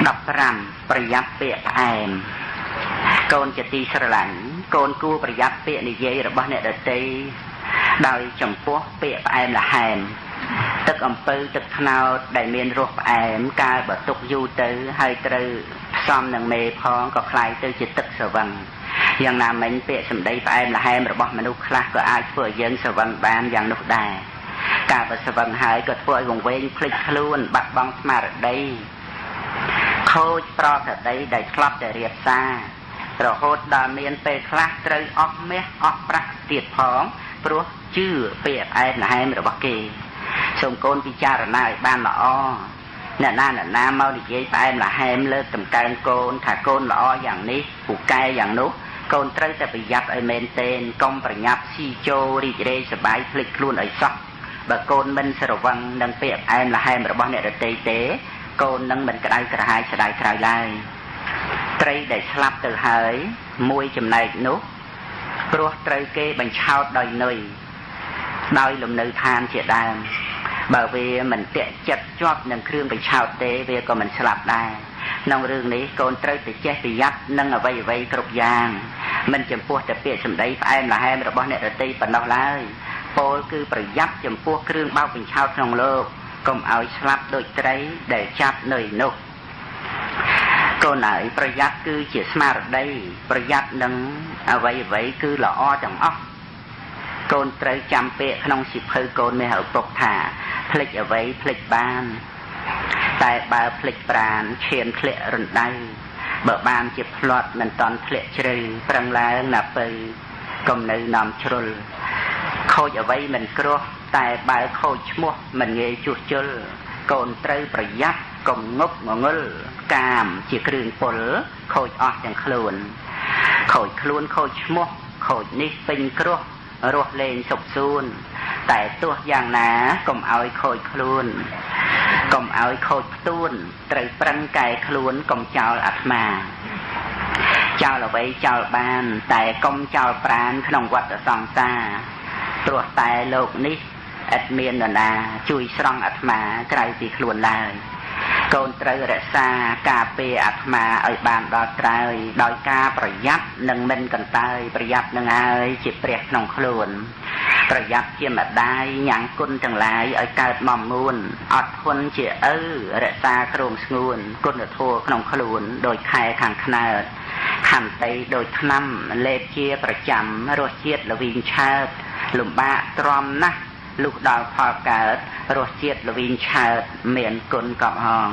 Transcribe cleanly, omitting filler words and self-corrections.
15ប្រយ័ត្នពាក្យផ្អែមកូនជាទីស្រឡាញ់កូនគួរប្រយ័ត្នពាក្យនិយាយរបស់អ្នកដទៃដោយចំពោះពាក្យផ្អែមល្ហែមទឹកអំពៅទឹកត្នោតដែលមានរសផ្អែមកាលបើទុកយូរទៅហើយត្រូវផ្សំនឹងមេផងក៏คล้ายទៅជាទឹកស្រវឹងយ៉ាងណាមិញពាក្យសម្ដីផ្អែមល្ហែមរបស់មនុស្សខ្លះក៏អាចធ្វើឲ្យយើងស្រវឹងបានយ៉ាងនោះដែរកាលបើស្រវឹងហើយក៏ធ្វើឲ្យវង្វេងភ្លេចខ្លួនបាត់បង់ស្មារតីខូចប្រក្រតីដែលធ្លាប់តែរៀបសាររហូតដល់មានពេលខ្លះត្រូវអស់មាសអស់ប្រាក់ទៀតផងព្រោះជឿពាក្យផ្អែមល្ហែមរបស់គេសូមកូនពិចារណាឲ្យបានល្អអ្នកណាអ្នកណាមកនិយាយផ្អែមល្ហែមលើកតម្កើងកូនថាកូនល្អយ៉ាងនេះពូកែយ៉ាងនោះកូនត្រូវតែប្រយ័ត្នឲ្យមែនទែនកុំប្រញាប់ស៊ីចូលរីករាយសប្បាយភ្លេចខ្លួនឲ្យសោះបើកូនមិនស្រវឹងនឹងពាក្យផ្អែមល្ហែមរបស់អ្នកដទៃទេកូននឹងមិនក្តៅក្រហាយស្ដាយក្រោយឡើយត្រីដែលស្លាប់ទៅហើយមួយចំណែកនោះព្រោះត្រូវគេបញ្ឆោតដោយនុយដោយលំនៅឋានជាដើមបើវាមិនតាក់ចិត្តជាប់នឹងគ្រឿងបញ្ឆោតទេវាក៏មិនស្លាប់ដែរក្នុងរឿងនេះកូនត្រូវតែចេះប្រយ័ត្ននឹងអ្វីអ្វីគ្រប់យ៉ាងមិនចំពោះតែពាក្យសម្ដីផ្អែមល្ហែមរបស់អ្នកដទៃប៉ុណ្ណោះឡើយពោលគឺប្រយ័ត្នចំពោះគ្រឿងបោកបញ្ឆោតក្នុងលោកកុំឲ្យស្លាប់ដូចត្រីដែលចាប់នៅនោះកូនហើយប្រយ័ត្នគឺជាស្មារតីប្រយ័ត្ននឹងអ្វីអ្វីគឺល្អទាំងអស់កូនត្រូវចាំពាក្យក្នុងសៀវភៅកូនមាសឪពុកថាភ្លេចអ្វីភ្លេចបានតែបើភ្លេចប្រានឈានធ្លាក់រណ្ដៅបើបានជាផ្្លាត់មិនតន់ធ្លាក់ជ្រៅប្រឹងឡើងណាពៅកុំនៅនាំជ្រុលខូចអ្វីមិនគ្រោះតែបើខូចឈ្មោះមិនងាយជួសជុលកូនត្រូវប្រយ័ត្នកុំងប់ងងុលកាមជាគ្រឿងពុលខូចអស់ទាំងខ្លួនខូចខ្លួនខូចឈ្មោះខូចនេះពេញគ្រោះរស់លេងសុខសួនតែទោះយ៉ាងណាកុំឲ្យខូចខ្លួនកុំឲ្យខូចផ្ទួនត្រូវប្រឹងកែខ្លួនកុំចោលអាត្មាចោលអ្វីចោលបានតែកុំចោលប្រានក្នុងវដ្តសង្សារព្រោះតែលោកនេះឥតមាននរណាជួយស្រង់អាត្មាក្រៅពីខ្លួនឡើយកូនត្រូវរក្សាការពារអាត្មាឲ្យបានដល់ត្រើយដោយការប្រយ័ត្ននិងមិនកន្តើយប្រយ័ត្ននឹងហើយជាព្រះក្នុងខ្លួនប្រយ័ត្នជាម្ដាយញ៉ាំងគុណទាំងឡាយឲ្យកើតមមួនអត់ធន់ជាឪរក្សាគ្រងស្ងួនគុណធម៌ក្នុងខ្លួនដោយខែខាងខ្នើតខន្តីដោយថ្នាំលេបជាប្រចាំរសជាតិល្វីងឆើតលំបាកទ្រាំណាស់លុះដល់ផលកើតរសជាតិល្វីងឆើតមានគុណកប់ហង